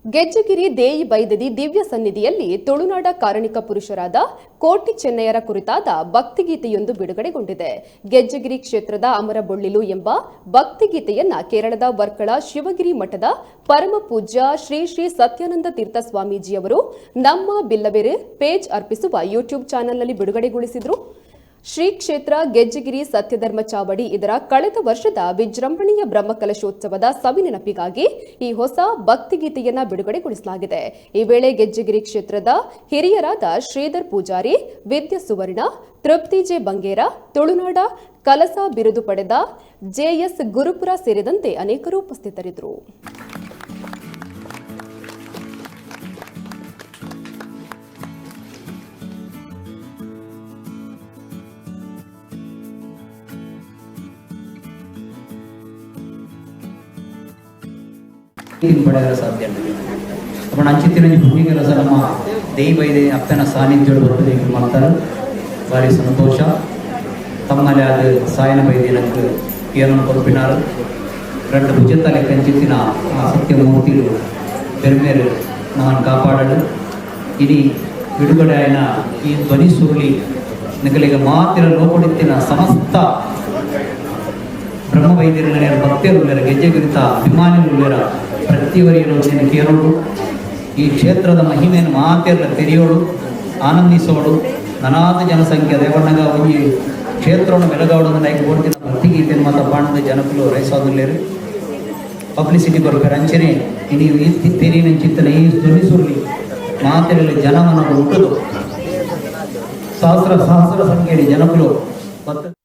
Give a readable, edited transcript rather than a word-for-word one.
Gejjegiri Deyi Baidadi ದಿವ್ಯ ಸನ್ನಿಧಿಯಲ್ಲಿ ತುಳುನಾಡ ಕಾರಣಿಕ ಪುರುಷರಾದ ಕೋಟಿ ಚೆನ್ನಯ್ಯರ ಕುರಿತಾದ ಭಕ್ತಿಗೀತೆಯೊಂದು ಬಿಡುಗಡೆಗೊಂಡಿದೆ. ಗೆಜ್ಜೆಗಿರಿ ಕ್ಷೇತ್ರದ ಅಮರಬೊಳ್ಳಿಲು ಎಂಬ ಭಕ್ತಿಗೀತೆಯನ್ನ ಕೇರಳದ ವರ್ಕಳ ಶಿವಗಿರಿ ಮಠದ ಪರಮ ಪೂಜ್ಯ ಶ್ರೀ ಶ್ರೀ ಸತ್ಯಾನಂದ ತೀರ್ಥ ಸ್ವಾಮೀಜಿಯವರು ನಮ್ಮ ಬಿಲ್ಲವೆರೆ ಪೇಜ್ ಅರ್ಪಿಸುವ ಯೂಟ್ಯೂಬ್ ಚಾನೆಲ್ನಲ್ಲಿ ಬಿಡುಗಡೆಗೊಳಿಸಿದರು. ಶ್ರೀ ಕ್ಷೇತ್ರ ಗೆಜ್ಜೆಗಿರಿ ಸತ್ಯಧರ್ಮ ಚಾವಡಿ ಇದರ ಕಳೆದ ವರ್ಷದ ವಿಜೃಂಭಣೆಯ ಬ್ರಹ್ಮಕಲಶೋತ್ಸವದ ಸವಿನೆನಪಿಗಾಗಿ ಈ ಹೊಸ ಭಕ್ತಿಗೀತೆಯನ್ನ ಬಿಡುಗಡೆಗೊಳಿಸಲಾಗಿದೆ. ಈ ವೇಳೆ ಗೆಜ್ಜೆಗಿರಿ ಕ್ಷೇತ್ರದ ಹಿರಿಯರಾದ ಶ್ರೀಧರ್ ಪೂಜಾರಿ, ವಿದ್ಯ ಸುವರ್ಣ, ತೃಪ್ತಿ ಜೆ ಬಂಗೇರ, ತುಳುನಾಡ ಕಲಸ ಬಿರುದು ಪಡೆದ ಜೆಎಸ್ ಗುರುಪುರ ಸೇರಿದಂತೆ ಅನೇಕರು ಉಪಸ್ಥಿತರಿದ್ದರು. ಪಡೆಯಲು ಸಾಧ್ಯ ಅಪ್ಪಣ ಅಂಚಿತ್ತಿನ ಪುಣ್ಯ ಕೆಲಸ ನಮ್ಮ ದೈವ ಇದೆ. ಅಪ್ಪನ ಸಾನ್ನಿಧ್ಯ ಬರ್ತದೆ ಮಾಡ್ತಾರೆ. ಭಾರಿ ಸಂತೋಷ. ತಮ್ಮಲ್ಲಿ ಅದು ಸಾಯನ ಬೈದಿನಕ್ಕೆ ಏನನ್ನು ಕೊರ್ಪಿನಾರು. రెండు ಭುಜತಲೆ ಕಂಚಿತ್ತಿನ ಆ ಸತ್ಯಮೂರ್ತಿಲು ಬೆರ್ಮೇರು ನಾನು ಕಾಪಾಡಲು. ಇಡೀ ಬಿಡುಗಡೆ ಆಯ್ನ ಈ ಧ್ವನಿ ಸುರುಳಿ ನಿಗಲಿಗ ಮಾತಿರ ಲೋಕಡಿತ್ತಿನ ಸಮಸ್ತ ಬ್ರಹ್ಮವೈದ್ಯರ ಭಕ್ತರುಳ್ಳರ, ಗೆಜ್ಜೆಗಿರಿತ ಅಭಿಮಾನಿಗಳುಳ್ಳರ ಪ್ರತಿಯವರಿಯನ್ನು ಕೇಳೋಡು. ಈ ಕ್ಷೇತ್ರದ ಮಹಿಮೆಯನ್ನು ಮಾತೆಲ್ಲ ತೆರೆಯೋಡು, ಆನಂದಿಸೋಡು. ನನಾದ ಜನಸಂಖ್ಯೆ ದೇವಣ್ಣಗ ಒಂಜಿ ಕ್ಷೇತ್ರವನ್ನು ಮೆಲಗಾವಡು ನೈಕ್ ಬೋಡ್ತಿನ ಭಕ್ತಿಗೀತೆಯನ್ನು ಮಾತ ಪಾಂಡ ಜನಕುಲು ರೈಸಾದುಲ್ಲೇರು ಪಬ್ಲಿಸಿಟಿ ಕೊರ್ಪೆರ್. ಅಂಚನೆ ಇನಿ ಈ ತೆರಿನ ಚಿತ್ತನ ಈ ಧ್ವನಿ ಸುರುಳಿ ಮಾತೆರಲ್ಲಿ ಜನಮನ ಹುಟ್ಟುದು ಸಹಸ್ರ ಸಹಸ್ರ ಸಂಖ್ಯೆಯಲ್ಲಿ ಜನಕುಲು ಭಕ್ತ